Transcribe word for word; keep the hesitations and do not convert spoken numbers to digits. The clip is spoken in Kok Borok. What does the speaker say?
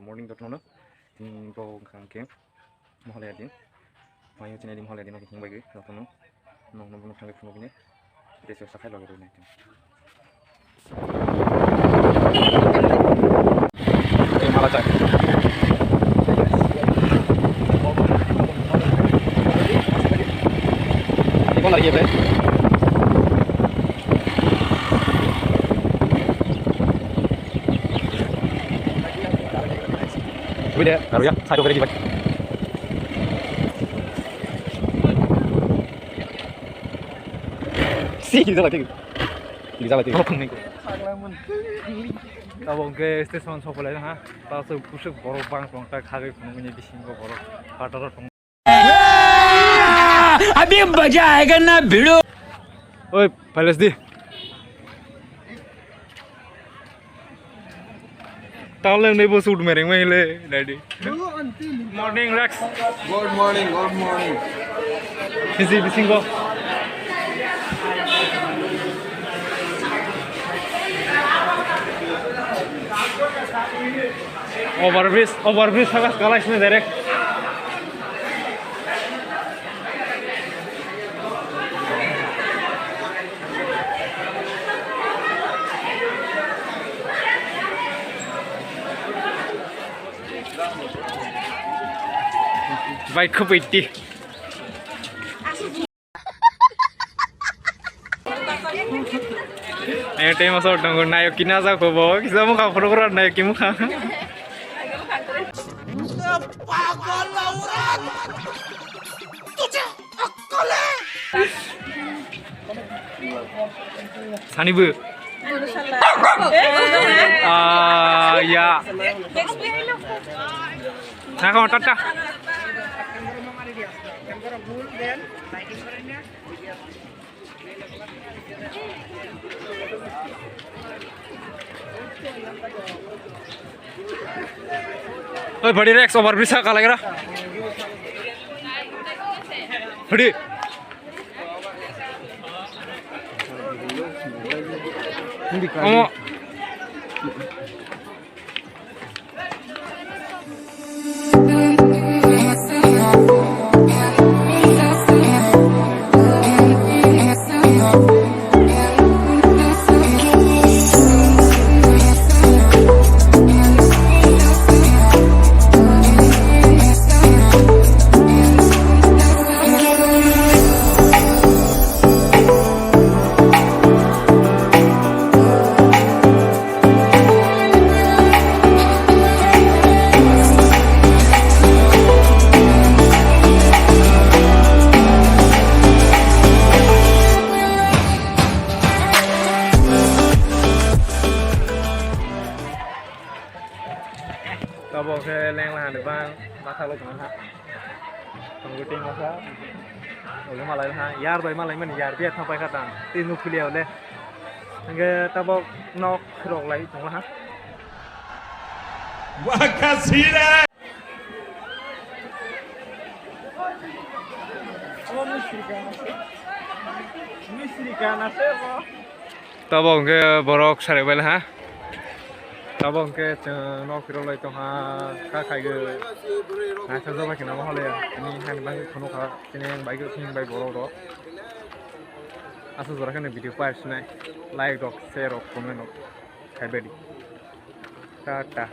Morning jotono. Tini bo wngkha hwnkhe Mohalaya din. Mayo chini din Mohalaya din, hwnbai gwi jotono. Nokno bono thangwi phunukni. Tei se sakhai logi rwinai. Tei mala chai. Tei kono lagi bai. Wide, aru ya, side of the river. Si, kiri jalan, kiri. Kiri jalan, kiri. Abo hwnkhe station sopolai ha. Taso kusuk borok bang tong ta khagwi phunukni bisingo borok. Pataro tong. अभी मजा आएगा ना भिड़ो। Oi, palace di. Tao leng nei bo shoot mereng mai le, dadi. Morning, Rex. Good morning, good morning. Busy, busy go. Overbridge, overbridge sagas kalai sini direct. Bai, khupui ti. Ayo, tei masa tongo, nayo kina ja ko bo, kisa mukha photograph nayo ki mukha. Sani bu. Ah, ya. Nah, kawan, tata. Oi, body Rex, overbridge sa kalai ra. Body. Omo. Tabok khe lengla hani bang matha lo tongha. Tongwi tei masa. Ogo malai ha. Yar bai malai mani yar biya thapai kha tang. Tei nuk philia ole. Hingke tabok nok rok lai tongla ha. Wakasira. Tabok hingke borok sarai bai ha. Tabok hingke chwng nok phirok lai tongha, kha khaigwi naisajak bai kheno hole, ani hani bagwi phunukha, chini bagwi phunukbai borok rok. Aswk jora kheno video paisnai, like rok, share rok, comment rok khaibadi. Tata.